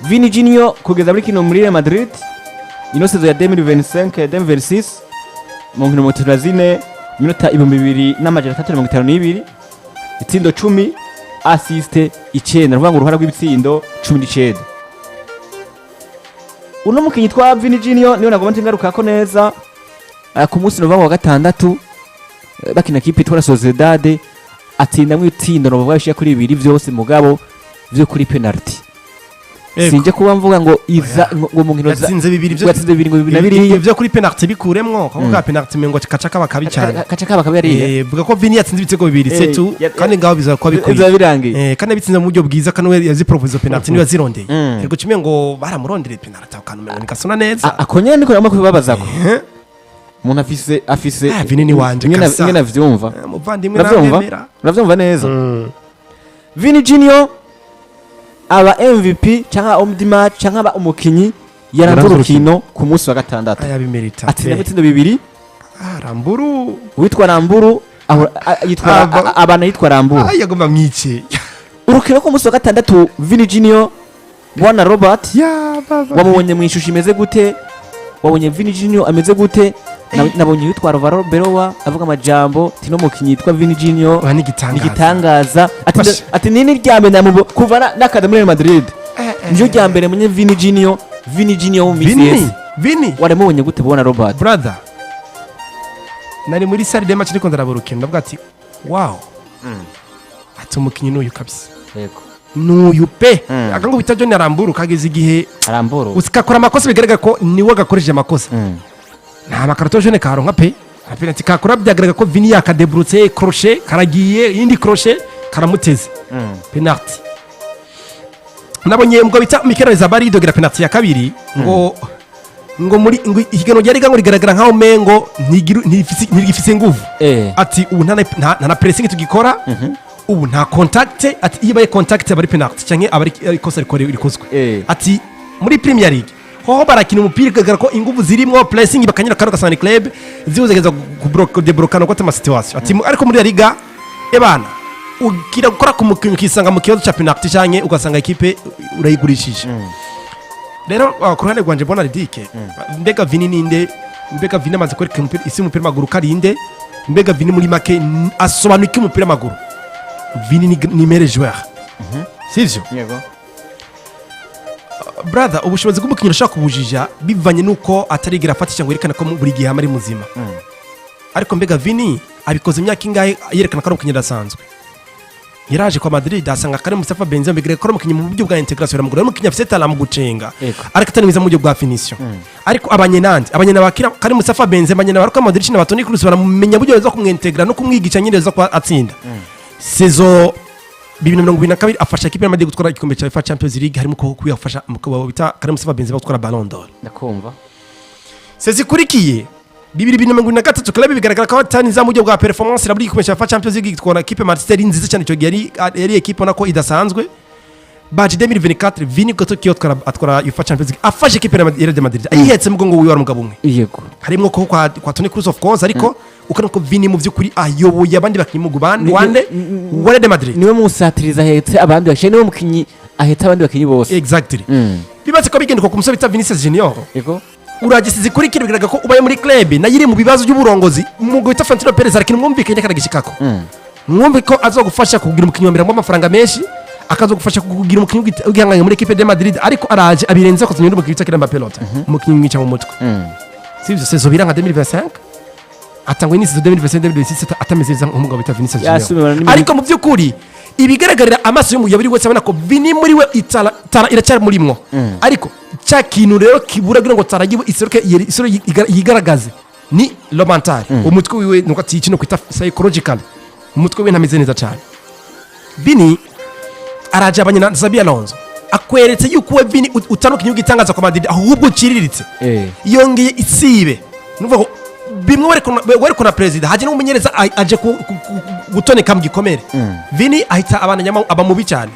Vini Junior kugeza muri kino muri Real Madrid, ino saison ya 2025 2026, mu nkino 34, minota 2352, itsindo 10, assist 9, ruvuga ngo uruhara rw'ibitsindo 19. Uno mukinyi twa Vini Junior niyo nagomba ntingarukako neza. Ku munsi nuvuga ngo wa gatandatu, bakina kipe itwara Sociedad, atsindamwo itsindo novuga bishika kuri bibiri vyose, mugabo vyo kuri penalty. Sinje kuba mvuga ngo iza ngo mu nkino Yatsinze bibiri yatsinze bibiri ngo bibiri na biriya. Byo kuri penalty bikuremwo, kuko ka penalty mengo kaca kaba kabi cyane. Kaca kaba kabi ariya. Vuga ko Vini yatsinze ibitego bibiri, c'est tout. Kandi ngaho biza kuba bikwiye. Biba birangiye. Kandi abitsinze mu buryo bwiza, kandi we yazipropose penalty, niwe yazirondeye. Yego, kimwe ngo baramurondere penalty, akantu mengo nikasona neza. Ako nyene niko nagomba kubibabaza ko umuntu afise Ah, Vini ni wanje kasa. Ingene avyumva. Muvandimwe Uravyumva? namwemera. Uravyumva neza. Vini Junior aba MVP canke homme du match canke aba umukinyi yaranze Yaranze. urukino ku munsi wa gatandatu. Ayabimerita. Atsinda ibitsindo bibiri. Ah, Ramburu. Witwa Ramburu yitwa abana yitwa Ramburu. Ah, yagomba mwice. Urukino ku munsi wa gatandatu, Vini Junior, bwana Robert, Ya baba. wamubonye mu ishusho imeze gute? Wabonye Vini Junior ameze gute? Nabonye witwa Alvaro Berowa avuga amajambo tino mukinyi yitwa Vini Junior Oya, ni igitangaza. Igitangaza ati Basha. Ati nini rya mbere namubo kuva nakaza muri Real Madrid, niryo rya mbere munye Vini Junior, Vini Junior wo mu misi Vini. yese. Vini. Waramubonye gute, bwana Robert? Brother, nari muri salle de match ariko ndaraba urukino, ndavuga ati: "Wow," ati: "Umukinyi n'uyu kabisa." N'uyu pe. Akango bita John Aramburu kageze igihe Aramburu. usikakora amakosa, bigaragara ko niwe gakoresheje amakosa. Nta makarito jaune karonka pe, penalty kakora, byagaragara ko Vini yakadebrutse, crochet karagiye, iyindi crochet karamuteze, penalty. Nabonye ngo bita Mikel Oyarzabal yidogera penalty ya kabiri, ngo muri ngo ihiganwa rya Liga ngo rigaragara nkaho mengo ntirigifise inguvu. Ati ubu nta na pressing tugikora, ubu nta contact. Ati iyo ibaye contact aba ari penalty canke aba ari ikosa rikozwe. Ati muri Premier League hoho barakina umupira bigaragara ko inguvu zirimwo pressing, bakanyura kano gasanga ni club ziwuzegeza kudebrokana ko ama situation. Ati ariko muri La Liga, ebana, ugira gukora ku mukinnyi ukisanga mu kibazo ca penalty canke ugasanga ekipe urayigurishije. Rero ku ruhande rwanje mbona Ridike, mbega Vini ninde? Mbega Vini amaze kwereka umupira isi umupira w'amaguru karinde? Mbega Vini muri make asobanura iki umupira w'amaguru? Vini ni meilleur joueur, sivyo? Yego. Brother, ubushobozi bw'umukinnyi urashobora kubujija bivanye n'uko atarigera afatisha ngo yerekane ko buri gihe aba ari muzima. Ariko mbega Vini abikoze imyaka ingahe yerekana ko ari umukinnyi adasanzwe? Yaraje kwa Madrid asanga Karim Mustafa Benzema, bigaragara ko ari umukinnyi mu buryo bwa integration biramugora, ari umukinnyi afite talent mu gucenga, ariko atari mwiza mu buryo bwa finition. Ariko abanyenandi abanyena bakira Karim Mustafa Benzema, abanyena ba Luka Modric na ba Toni Kroos, baramumenya buryo baza kumwintegra no kumwigisha nyine zo kwa atsinda. Saison 2022 afasha ekipe ya Madrid gutwara igikombe cya UEFA Champions League, harimo ko kuyafasha mu kuba bita Karim Mustafa Benzema gutwara Ballon d'Or. Ndakumva. Saison ikurikiye, 2023, club bigaragara ko atari mu buryo bwa performance, irabura igikombe cya UEFA Champions League, gitwara ekipe Manchester nziza cyane icyo gihe, yari ekipe ubona ko idasanzwe. Baje 2024, Vini gato kiyo atwara UEFA Champions League, afashe ekipe ya Real Madrid ayihetse mu mugongo wiwe, wari umugabo umwe. Harimo ko kwa Toni Kroos of course, ariko ukabona ko Vini mu by'ukuri ayoboye abandi bakinnyi mu wande wa Real Madrid. Niwe musatiriza ahetse abandi bakinnyi, niwe mukinnyi ahetse abandi bakinnyi bose. Exactly. Bibatse ko bigendeka ku musore bita Vinicius Junior. Uragisize ikurikira, bigaragara ko ubaye muri club nayo iri mu bibazo by'uburongozi. Umugabo wita Florentino Perez arakina umwumvikanye, karagishikako mwumve ko azogufasha kugira umukinnyi wa mbere amafaranga menshi, akazogufasha kugira umukinnyi w'igihangange muri equipe de Madrid. Ariko araje abirenze ko tunyura umukinnyi wita Kylian Mbappé Lottin, umukinnyi mwica mu mutwe, sivyo? Saison biranga 2025, atangwe ni saison 2025 2026 atameze neza nk'umugabo bita Vinicius Yasubirana Junior. Ariko mu by'ukuri ibigaragarira amaso y'umuntu buri wese abona ko Vini muri we itara tara iracyari murimwo. Ariko cya kintu rero kibura kugira ngo tara yiwe iseruke, isura yigaragaze ni le mental, umutwe wiwe, nuko ati kino kwita psychological, umutwe we ntameze neza cyane. Vini araje abanye na Xabi Alonso, akweretse yuko we Vini utandukanye w'igitangaza kwa Madrid, ahubwo uciriritse. Yongeye isibe nuvuga ngo bimwe werekana perezida haje n'umumenyereza aje gutoneka mu gikomere. Vini ahita abana nyama aba mubi cyane.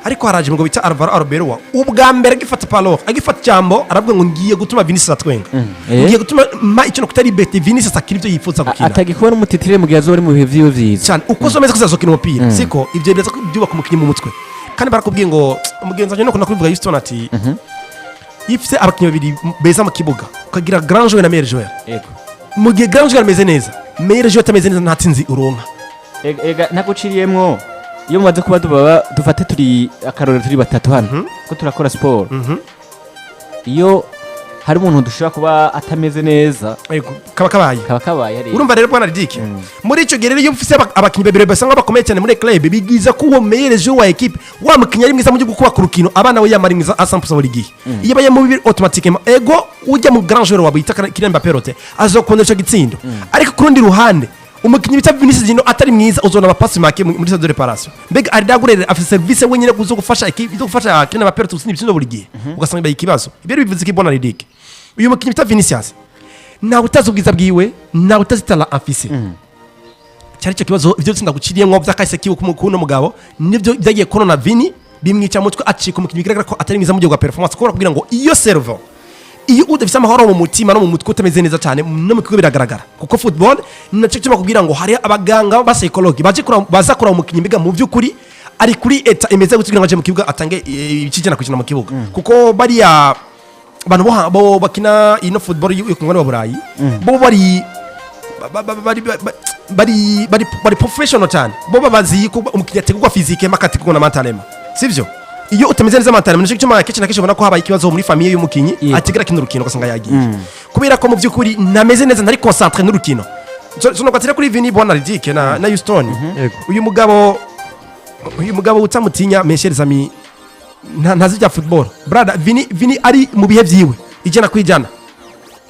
Ariko haraje ngo bita Alvaro Arbeloa, ubwa mbere agifata parole, agifata ijambo, aravuga ngo: "Ngiye gutuma Vinicius atwenga, ngiye gutuma ma icyo kutari bete Vinicius akira ibyo yifuza gukina." Atagikuba n'umutitire mu gihe azoba ari mu bihe vyiwe vyiza. Cyane, uko zomeze ko azokina umupira, siko ibyo biraza byubaka umukinnyi mu mutwe. Kandi barakubwiye ngo umugenzi wanjye nukunda kubivuga, Houston, ati iyo ufise abakinnyi babiri beza mu kibuga, ukagira grand joueur na meilleur joueur, mu gihe grand joueur ameze neza, meilleur joueur atameze neza, nta tsinzi uronka. Ega ntaguciriyemwo, iyo mumaze kuba tubaba, dufate turi akarorero, turi batatu hano ko turakora siporo, iyo hari umuntu dushobora kuba atameze neza, Yego, kaba kabaye. Kaba kabaye hariya. Urumva rero, bwana Ridike, muri icyo gihe rero, iyo ufise abakinnyi babiri basa nkaho bakomeye cyane muri club, bigiza ko uwo meilleur joueur wa équipe, wa mukinnyi ari mwiza mu gihugu kubaka urukino, abana we yamara mwiza a 100% buri gihe. Iyo abaye mubi, automatiquement ego ujya mu grand joueur wawe bita Kylian Mbappé rote azokondesha ico gitsindo. Ariko ku rundi ruhande, umukinnyi bita Vinicius Junior atari mwiza, uzona amapasi make muri stade de réparation. Mbega Arda Güler afise service wenyine zo gufasha équipe, zo gufasha Kylian Mbappé gutsinda ibitsindo buri gihe, ugasanga bibaye ikibazo. Ibyo rero bivuze ko, bwana Ridike, uyu mukinnyi bita Vinicius, ntawe utazi ubwiza bwiwe, ntawe utazi talent afise. Cyari icyo kibazo. Ibyo tsinda guciriyemwo byakahise kiwe kuno mugabo nibyo byagiye konona Vini, bimwica mu mutwe, acika umukinnyi bigaragara ko atari mwiza mu gihe bwa performance, kubera kugira ngo iyo cerveau, iyo udafise amahoro mu mutima no mu mutwe, utameze neza cyane, no mu kigo biragaragara, kuko football ni nacyo cyuma kugira ngo hari abaganga ba psychologue baje baza kuraba umukinnyi, mbega mu by'ukuri ari kuri état imeze gute, kugira ngo aje mu kibuga atange 100% mu kibuga. Kuko bariya abantu bo bakina ino football yo ku mugabane wa Burayi, bo bari ba- ba- bari bari bari bari professional cyane. Bo babazi ko umukinnyi ategurwa physique, akategurwa na mentalement, sivyo? Iyo utameze neza mentalement, nicyo gituma kenshi na kenshi ubona ko habaye ikibazo muri famille y'umukinnyi, atigera akina urukino, ugasanga yagiye kubera ko mu by'ukuri ntameze neza, ntari concentré n'urukino. So no kuri Vini, bwana Ridike na Houston, uyu mugabo utamutinya, mes chers amis, ntazi ibya football, brother. Vini, Vini ari mu bihe byiwe 100%,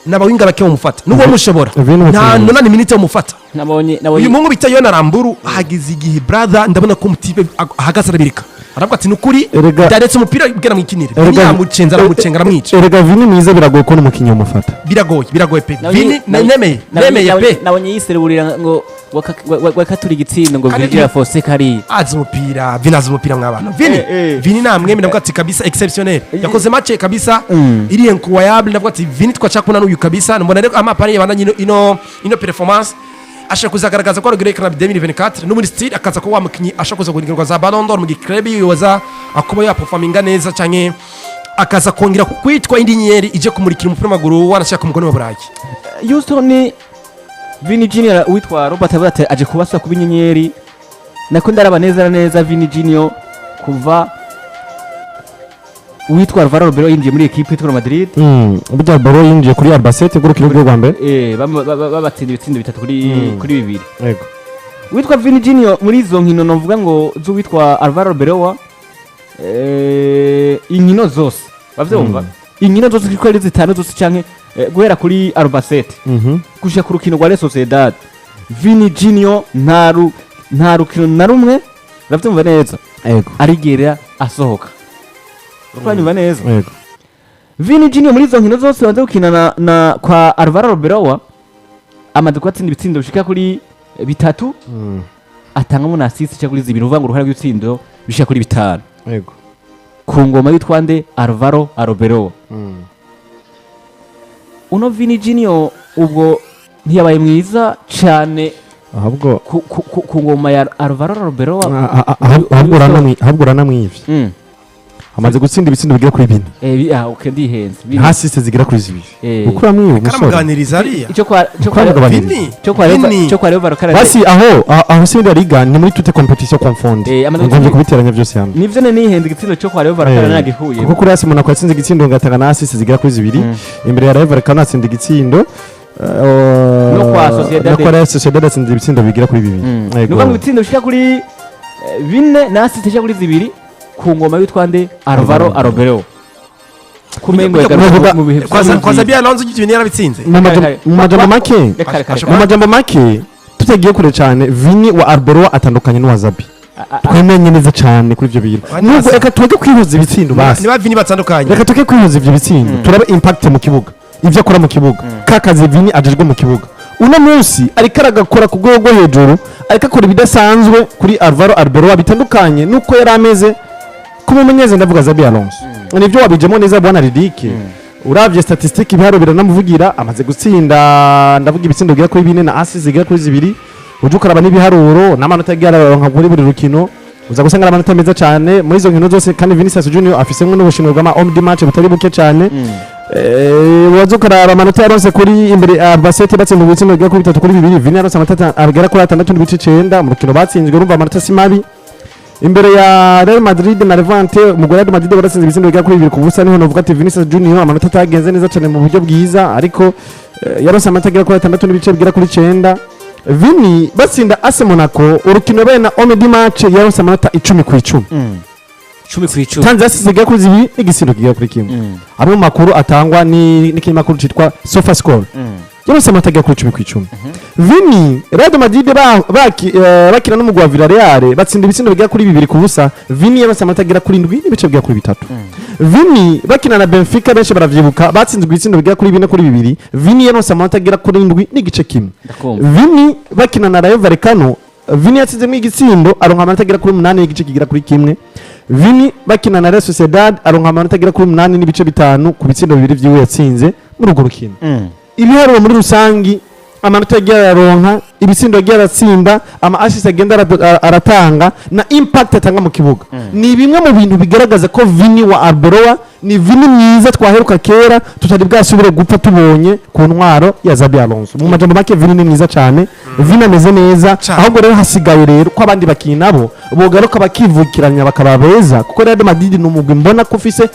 n'abawinga bake bamufata nubwo mushobora Vini nta umukinnyi. 90 minutes bamufata. Nabonye Uyu nabonye muhungu bita Yona Ramburu, hageze igihe, brother, ndabona ko umutipe ahagaze arabirika, aravuga ati nukuri byaretse umupira bwera mwikinire. Vini yamucenze, aramucenga, aramwica. Erega Vini mwiza biragoye kubona umukinnyi umufata. Biragoye, biragoye pe. Vini nemeye, nemeye pe. Nabonye yisereburira ngo wakatura igitsindo ngo Kandi Virgil Fonseca kariya. Azi umupira, Vini azi umupira mw'abantu. Vini, Vini namwemera, ndavuga ati kabisa exceptionnel, yakoze match kabisa iri incroyable. Ndavuga ati Vini twashaka kubona n'uyu kabisa. Mbona rero amapari yabandanye ino performance, ashaka kuzagaragaza ko arugere kana 2024 no muri style, akaza kuba wa mukinyi ashaka kuza guhiganirwa za Ballon d'Or mu giklub yoza akuba yaperforminga neza, canke akaza kongera kwitwa indi nyenyeri ije kumurikira umupira w'amaguru wanashaka ku mugabane wa Burayi. Houston, Vini Junior witwa Robert avuga ati aje kubaswa kuba inyenyeri. Nako ndaraba neza na neza, Vini Junior kuva uwitwa Alvaro Arbeloa yinjiye muri ekipe yitwa Madrid, Burya Baro yinjiye kuri Albacete kuri rukino rwa mbere. Babatsinda ibitsindo bitatu kuri bibiri. Witwa Vini Junior muri izo nkino, novuga ngo z'uwitwa Alvaro Arbeloa, inkino zose, bavyumva, inkino zose uko ari zitanu zose, canke guhera kuri Albacete gushika ku rukino rwa Real Sociedad, Vini Junior nta rukino na rumwe, uravyumva neza, arigera asohoka. Uranyumva neza? Yego. Vini Junior muri izo nkino zose banze gukina na kwa Alvaro Arbeloa, amaze kubatsinda ibitsindo bishika kuri bitatu, atangamo na assist ishika kuri zibiri, uvuga ngo uruhare rw'ibitsindo bishika kuri bitanu ku ngoma yitwa nde? Alvaro Arbeloa. Uno Vini Junior ubwo ntiyabaye mwiza cane Ahubwo ku ngoma ya Alvaro Arbeloa. Ahubwo uranamwivye. Amaze gutsinda ibitsindo bigera kuri bine, Okay, ndihenze. Bine. nta assist zigera kuri zibiri. Gukura mwiwe umusore. Karamuganiriza hariya. Icyo kwa Karamugabaniriza. Vini, cyo kwa Vini. Cyo kwa Leo Valverde. Basi aho si La Liga, ni muri toute compétition confondue. Amaze Ngombye gutsinda- kubiteranya byose hamwe. Nivyo ne nihenze, igitsindo cyo kwa Leo Valverde nagihuye. Kuko kuri AS Monaco yatsinze igitsindo, ngatanga na assist zigera kuri zibiri. Imbere ya Rayo Vallecano atsinda igitsindo. No kwa Sociedad. No kwa Real Sociedad atsinda ibitsindo bigera kuri bibiri. Ni ukuvuga ngo ibitsindo bishika kuri bine na assist ishika kuri zibiri ku ngoma yitwa nde? Alvaro Arbeloa. Kumengo yagarutse mu bihe Kwa Xabi Alonso ibintu yarabitsinze. Mu majambo make, Reka, reka, reka. mu majambo make, tutagiye kure cyane, Vini wa Arbeloa atandukanye n'uwa Xabi. Twemenye neza cyane kuri ibyo bintu. Nubwo reka tujye kwihuza ibitsindo basi. Niba Vini batandukanye. Reka tujye kwihuza ibyo bitsindo, turabe impact mu kibuga, ibyo akora mu kibuga, ka kazi Vini ajejwe mu kibuga uno munsi ariko aragakora ku rwego rwo hejuru, ariko akora ibidasanzwe kuri Alvaro Arbeloa, bitandukanye nuko yari ameze ku mumenyereza, ndavuga Xabi Alonso. Nibyo wabijemo neza, bwana Ridike. Uravye statistique, ibiharuro biranamuvugira. Amaze gutsinda, ndavuga ibitsindo bigera kuri bine na assist zigera kuri zibiri. Uje ukaraba n'ibiharuro n'amanota yagiye araronka kuri buri rukino. Uza gusanga ari amanota meza cyane muri izo nkino zose, kandi Vinicius Junior afisemwo n'ubushimwe bw'ama homme du match butari buke cyane. Waza ukaraba amanota yaronse kuri imbere Albacete batsinda ibitsindo bigera kuri 3-2, Vini yaronse amanota agera kuri 6.9 mu rukino batsinzwe. Urumva amanota si mabi. Imbere ya Real Madrid na Levante, umugore Real Madrid baratsinze ibitsindo bigera kuri 2-0, niho novuga ati Vinicius Junior amanota atagenze neza cyane mu buryo bwiza, ariko yaronse amanota agera kuri 6.9. Vini batsinda AS Monaco, urukino yabaye na homme du match, yaronse amanota 10 ku 10. 10 ku 10. Tanze asize igera kuri 2 n'igisindo kigera kuri 1. Amwe mu makuru atangwa ni n'ikinyamakuru cyitwa SofaScore, yaronse amanota agera kuri 10 ku 10. Vini Real Madrid bakina n'umugwi wa Villarreal, batsinda ibitsindo bigera kuri 2-0, Vini yaronse amanota agera kuri 7.3. Vini bakina na Benfica, benshi baravyibuka, batsinzwe ibitsindo bigera kuri 4-2, Vini yaronse amanota agera kuri 7.1. Ndakumva. Vini bakina na Rayo Vallecano, Vini yatsinzemo igitsindo, aronka amanota agera kuri 8.1. Vini bakina na Real Sociedad, aronka amanota agera kuri 8.5 ku bitsindo bibiri vyiwe yatsinze muri urwo rukino. Ibiharuro muri rusangi, amanota yagiye araronka, ibitsindo yagiye aratsinda, ama assist agenda aratanga na impact atanga mu kibuga, ni bimwe mu bintu bigaragaza ko Vini wa Arbeloa ni Vini mwiza twaheruka kera, tutari bwasubire gupfa tubonye ku ntwaro ya Xabi Alonso. Mu majambo make, Vini ni mwiza cyane, Vini ameze neza. Cane. Ahubwo rero hasigaye rero ko abandi bakinyi nabo bogaruka bakivukiranya bakaba beza, kuko Real Madrid ni umugwi mbona ko ufise